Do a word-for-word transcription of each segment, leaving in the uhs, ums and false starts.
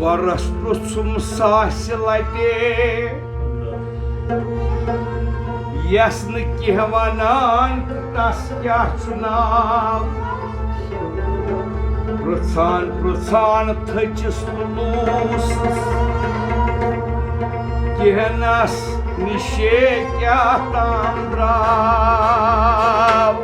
وۄرس پرٛژھُم ساسہِ لٹہِ، یس نہٕ کینٛہہ ونان تہٕ تس کیٛاہ چھُ ناو؟ پرٛژھان پرٛژھان تھٔچِس تہٕ لوٗسُس، کینٛہہ نس نِشے کیٛاہ تام درٛاو۔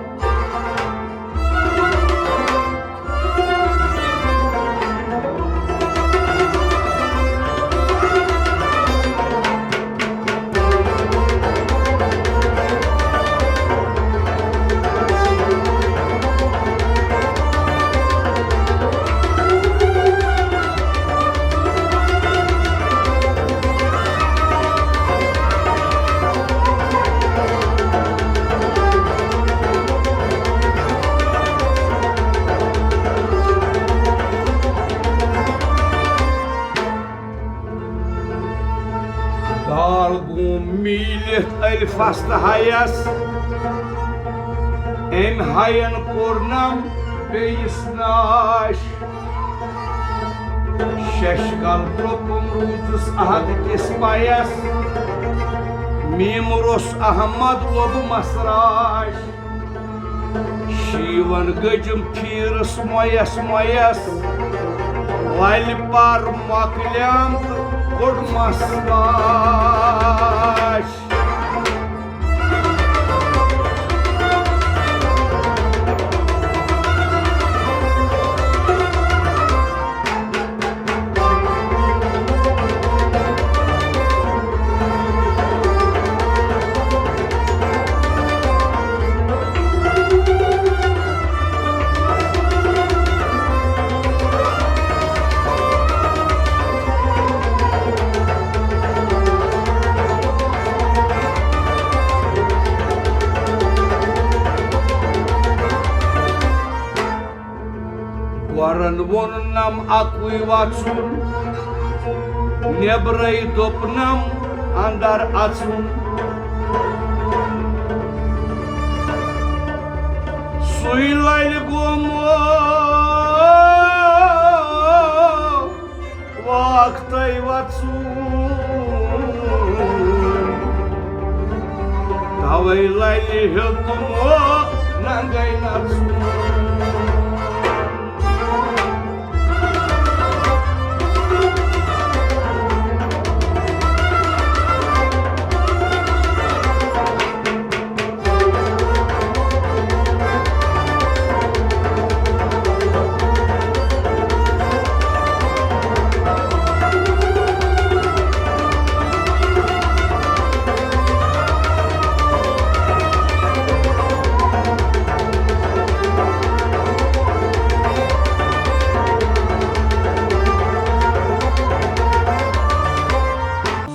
دال گوم میٖلِتھ ألفس تہٕ ہیس، أمۍ ہین کوٚرنم بیٚیِس ناش۔ ششکل ترٛوپُم روٗدُس عہد کِس پَیَس، میٖم روٚس احمد لوٚب مسراش۔ شیٖون گٔجِم پھیٖرٕس مۄیس مۄیس، لَلہِ پَر مۄکلیٛام تہٕ کوٚڑمَس واش۔ گۄرن ووٚننم اکُے وژُن، نیبرے دوٚپنم اندر اژُن۔ سُے لرِ گوٚمُت واکھ تۄہہِ وژُن، توے لرِ ہیوٚتمو ننگے نژُن۔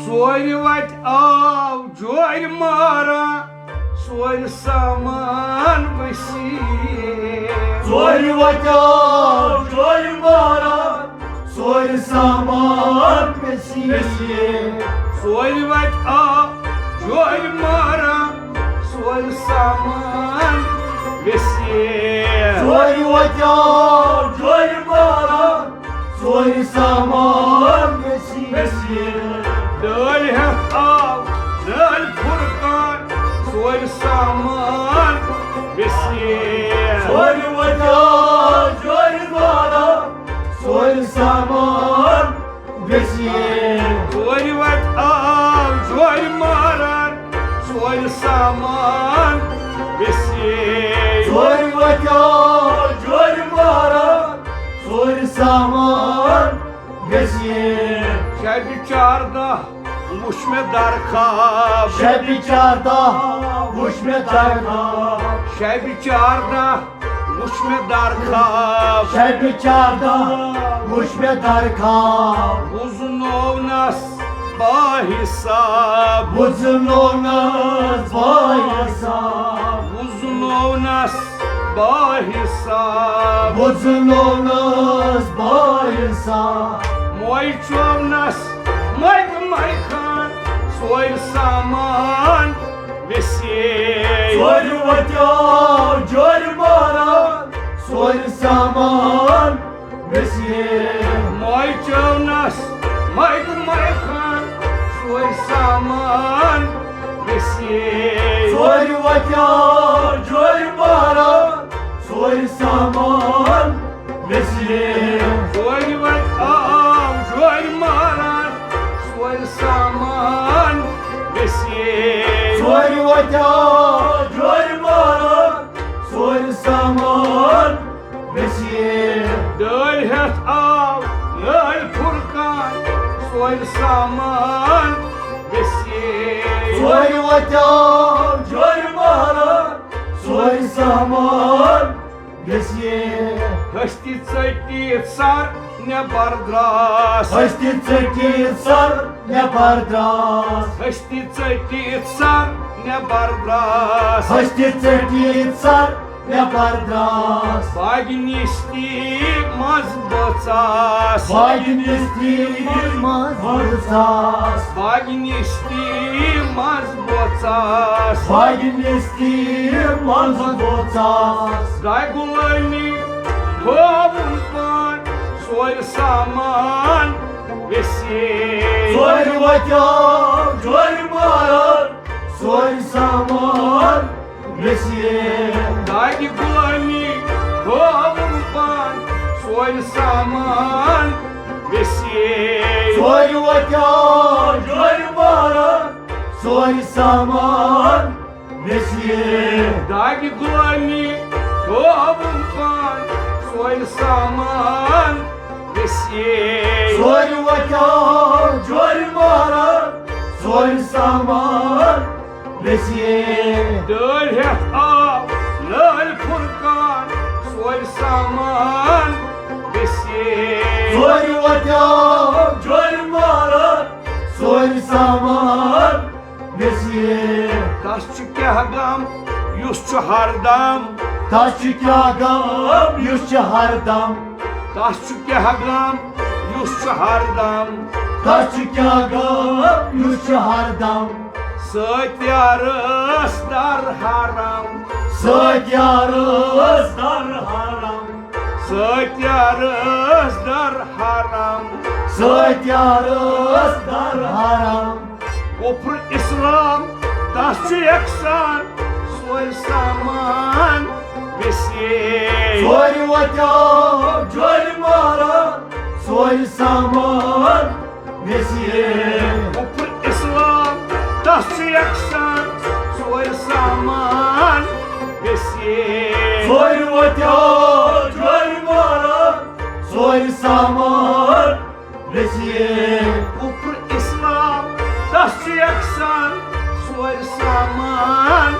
ژورِ وتہِ آو جورِ ماران، ژورِ سامان وسیع۔ ژورِ وتہِ آو جورِ ماران، ژورِ سامان وسیع۔ ژورِ وتہِ آو جورِ ماران، ژورِ سامان وسیع۔ ژورِ وتہِ آو جورِ ماران، ژورِ سامان وسیع۔ وسیع۔ دٲلۍ ہٮ۪تھ آو دٲلۍ فرقان، ژورِ سامان وسیع۔ ژورِ وتہِ آو جورِ ماران، ژورِ سامان وسیع۔ ژورِ وتہِ آو جورِ ماران، ژورِ سامان وسیع۔ ژورِ وتہِ آو جورِ ماران، ژورِ سامان وسیع۔ شبِ چاردہ وُچھ مےٚ در خواب۔ شبِ چاردہ وُچھ مےٚ در خواب۔ شبِ چاردہ وُچھ مےٚ در خواب۔ شبِ چاردہ وُچھ مےٚ در خواب۔ وُزنوونس با حساب۔ وُزنوونس با حساب۔ وُزنوونس با حساب۔ وُزنوونس با حساب۔ موے چوونس مَے تہٕ مَے خان، ژورِ سامان وسیع۔ ژورِ وتہِ آو جورِ ماران، ژورِ سامان وسیع۔ چونس مَے تہٕ مَے خان، سورُے سامان گژھِ۔ ژورِ وتہِ آو جورِ ماران، سورُے سامان گژھِ۔ ژورِ وتہِ آو جورِ ماران، سورُے سامان گژھِ۔ ژورِ وتہِ آو جورِ ماران، سورُے سامان گژھِ۔ ڈٲلۍ ہٮ۪تھ آو نٲلۍ فرقان، سورُے سامان گژھِ۔ ژورِ وتہِ آو جورِ ماران، سورُے سامان گژھِ۔ ہستی ژٔٹِتھ سر نٮ۪بر دراس۔ ہستی ژٔٹِتھ سر نٮ۪بر دراس۔ ہستی ژٔٹِتھ سر نٮ۪بر دراس۔ ہستی ژٔٹِتھ سر نٮ۪بر دراس۔ باغ نِستی منٛز بوژاس۔ باغ نِستی منٛز بوژاس۔ باغ نِستی منٛز بوژاس۔ باغ نِستی منٛز بوژاس۔ درٛاے غلٲمی تھووُن پان، سورُے سامان ویسے۔ ژورِ وتہِ آو جورِ ماران، سورُے سامان ویسے۔ داغِ غلٲمی تھووُن پان، سورُے سامان ویسے۔ ژورِ وتہِ آو جورِ ماران، سورُے سامان ویسے۔ داغِ غلٲمی تھووُن پان، سورُے سامان ویسے۔ ژورِ وتہِ آو جورِ ماران، سورُے سامان ویسے۔ ڈٲلۍ ہٮ۪تھ آو نٲلۍ فرقان، سورُے سامان ویسے۔ ژورِ وتہِ آو جورِ ماران، سورُے سامان ویسے۔ تس چھُ کیٛاہ غم، یُس چھُ ہردم۔ تس چھُ کیٛاہ غم، یُس چھُ ہردم۔ تس چھُ کیٛاہ غم، یُس چھُ ہردم۔ تس چھُ کیٛاہ غم، یُس چھُ ہردم۔ سۭتۍ یارس در حرم۔ سۭتۍ یارس در حرم۔ سۭتۍ یارس در حرم۔ سۭتۍ یارس در حرم۔ کفر اسلام تس چھُ یکسان، سورُے سامان ویسے۔ ژورِ وتہِ آو جورِ ماران، سورُے سامان ویسے۔ کفر اسلام تس چھُ یکسان، سورُے سامان ویسے۔ ژورِ وتہِ آو جورِ ماران، سورُے سامان ویسے۔ کفر اسلام تس چھُ یکسان، سورُے سامان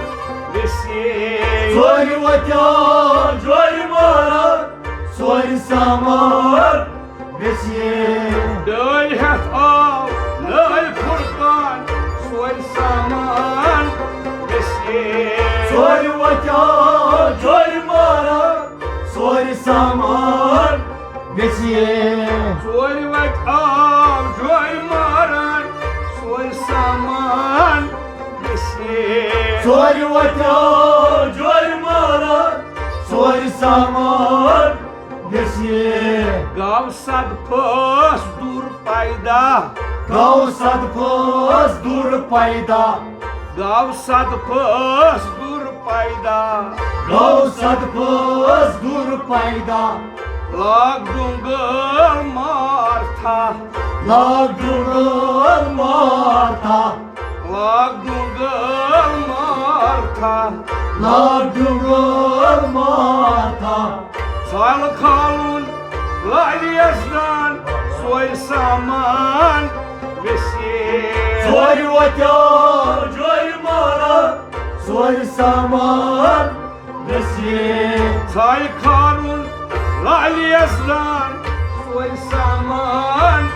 ویسے۔ ژورِ وتہِ آو جورِ ماران، سورُے سامان ویسے۔ ڈٲلۍ ہٮ۪تھ آو نٲلۍ فرقان، سورُے سامان ویسے۔ ژورِ وتہِ آو جورِ ماران، سورُے سامان ویسے۔ ژورِ وتہِ آو جورِ ماران، سورُے سامان ویسے۔ ژورِ وتہِ آو جورِ ماران، سورُے سامان ویسے۔ گاو صدفس دوٗر پیدا۔ گاو صدفس دوٗر پیدا۔ گاو صدفس دوٗر پیدا۔ گاو صدفس دوٗر پیدا۔ لاگ ڈُنٛگل مارتھا۔ لاگ ڈُنٛگل مارتھا۔ لاگ ڈُنٛگل مارتھا۔ لاگ ڈُنٛگل مارتھا۔ ژھل کھالُن لالہِ یزدان، سورُے سامان ویسے۔ ژورِ وتہِ آو جورِ ماران، سورُے سامان ویسے۔ ژھل کھالُن لالہِ یزدان، سورُے سامان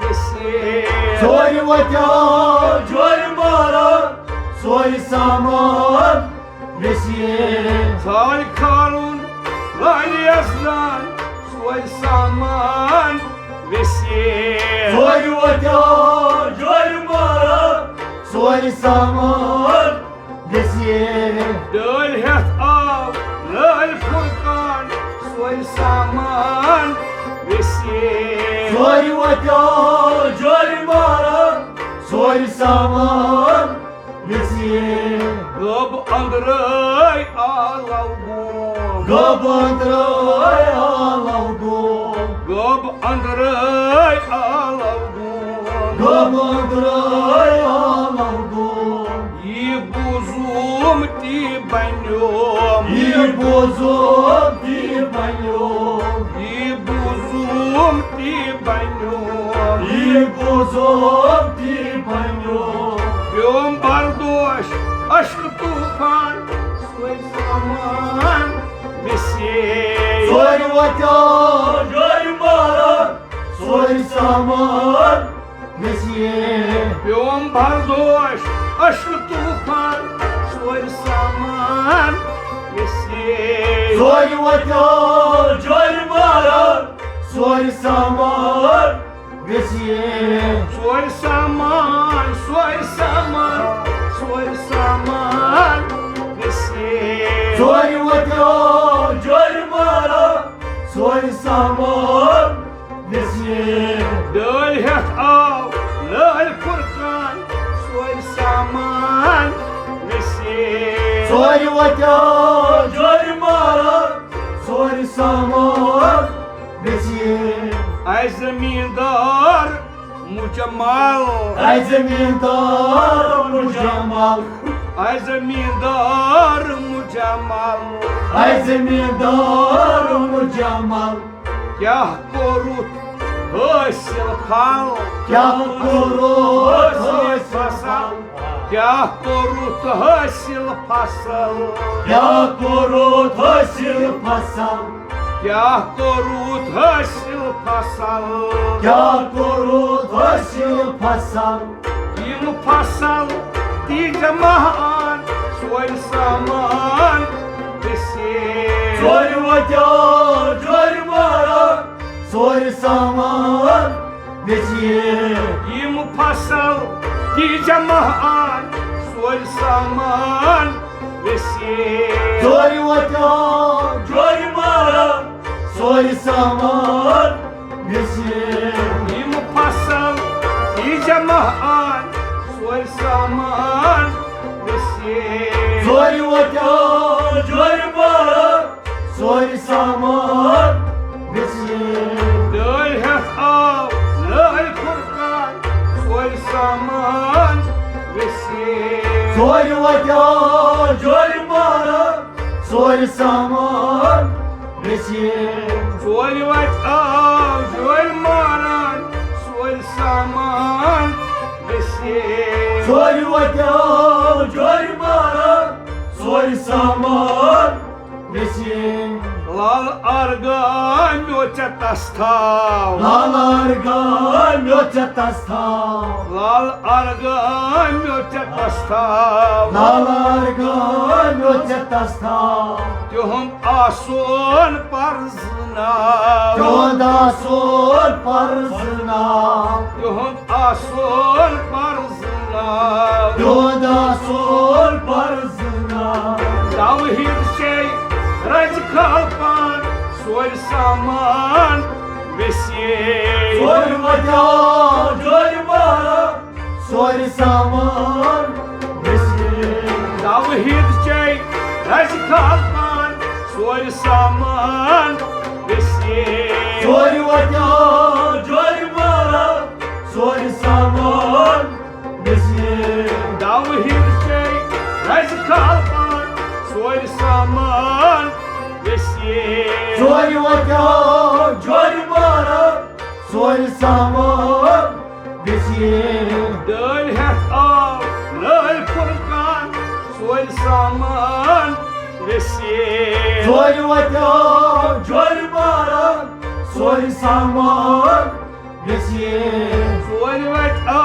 ویسے۔ ژورِ وتہِ آو جورِ ماران، سورُے سامان ویسے۔ ژھل کھالُن لالہِ یزدان، سورُے سامان ویسے۔ ژورِ وتہِ آو جورِ ماران، سورُے سامان ویسے۔ ڈٲلۍ ہٮ۪تھ آو نٲلۍ فرقان، سورُے سامان ویسے۔ سورِ وتیو جورِ ماران، سورِ سامان ویسے۔ گب اندرے آلو گوم۔ گب اندرے آلو گوم۔ گب اندرے آلو گوم۔ گب اندرے آلو گوم۔ یہِ بوٗزُم تی بنیوم۔ یہِ بوٗزُم تی بنیوم۔ یہِ بوٗزُم تی بنیوم۔ یہِ بوٗزُم تی بنیوم۔ پیوم بردوش اشک طوفان، سورِ سامان ویسے۔ سورِ وتیو جورِ ماران، سورِ سامان ویسے۔ پیوم بردوش اشک طوفان، سورِ سامان ویسے۔ سورِ وتیو جورِ ماران، سورِ سامان ویسے۔ سورِ سامان، سورِ سامان، سورِ سامان ویسے۔ سورِ وتیو جورِ ماران، سورِ سامان ویسے۔ ڈٲلۍ ہٮ۪تھ آو لٲلۍ فرقان، سورِ سامان ویسے۔ سورِ وتیو جورِ ماران، سورِ سامان ویسے۔ اے زمیٖندار مجمل۔ اے زمیٖندار مجمل۔ اے زمیٖندار مجمل۔ اے زمیٖندار مجمل۔ کیٛاہ کوٚرُتھ حٲصِل پھل؟ کیٛاہ کوٚرُتھ حٲصِل پھل؟ کیٛاہ کوٚرُتھ حٲصِل فصل؟ کیٛاہ کوٚرُتھ حٲصِل فصل؟ کیٛاہ کوٚرُتھ حٲصِل فصل؟ کیٛاہ کوٚرُتھ حٲصِل فصل؟ یِم فصل تی جمع آن، سورِ سامان ویسے۔ سورِ وتیو جورِ ماران، سورِ سامان ویسے۔ یِم فصل تی جمع آن، سورِ سامان ویسے۔ سورِ وتیو جورِ ماران، سورِ سامان ویسے۔ یِم فصل تی جمع آن، سورِ سامان ویسے۔ سورِ وتیو جورِ ماران، سورِ سامان ویسے۔ ڈٲلۍ ہٮ۪تھ آو لٲلۍ فرقان، سورِ سامان ویسے۔ سورِ وتیو جورِ ماران، سورِ سامان ویسے۔ سورِ وتیو جورِ ماران، سورِ سامان ویسے۔ سورِ وتیو جورِ ماران، سورِ سامان ویسے۔ لال ارگا میو ژےٚ تس تھاو۔ لال ارگا میو ژےٚ تس تھاو۔ لال ارگا میو ژےٚ تس تھاو۔ لال ارگا میو ژےٚ تس تھاو۔ تِہُنٛد آسون پرزناو۔ تِہُنٛد آسون پرزناو۔ تِہُنٛد آسون پرزناو۔ تِہُنٛد آسون پرزناو۔ توحید چے رز کھال پان، سورِ سامان ویسے۔ سورِ وتیو جورِ ماران، سورِ سامان ویسے۔ توحید چے رز کھال پان، سورِ سامان ویسے۔ سورِ وتیو جورِ ماران، سورِ سامان ویسے۔ توحید چے رز کھال پان، سورِ سامان ویسے۔ سورِ وتیو جورِ ماران، سورِ سامان ویسے۔ ڈٲلۍ ہٮ۪تھ آو لٲلۍ فرقان، سورِ سامان ویسے۔ سورِ وتیو جورِ ماران، سورِ سامان ویسے۔ سورِ وتیو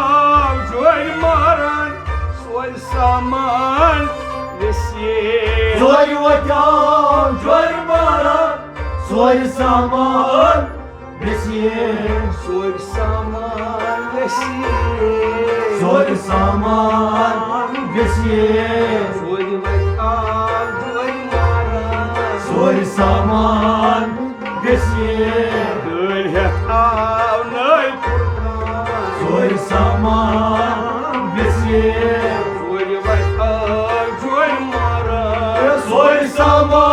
جورِ ماران، سورِ سامان ویسے۔ سورِ وتیو جورِ ماران، سورِ سامان ویسے۔ سورِ سامان ویسے۔ سورِ سامان ویسے۔ سورِ وتیو جورِ ماران۔ سورِ سامان ویسے۔ ڈٲلۍ ہٮ۪تھ آو نہٕ سامان ویسے، ژورِ وتہِ آو جوڑِ مارا۔ سورُے سامان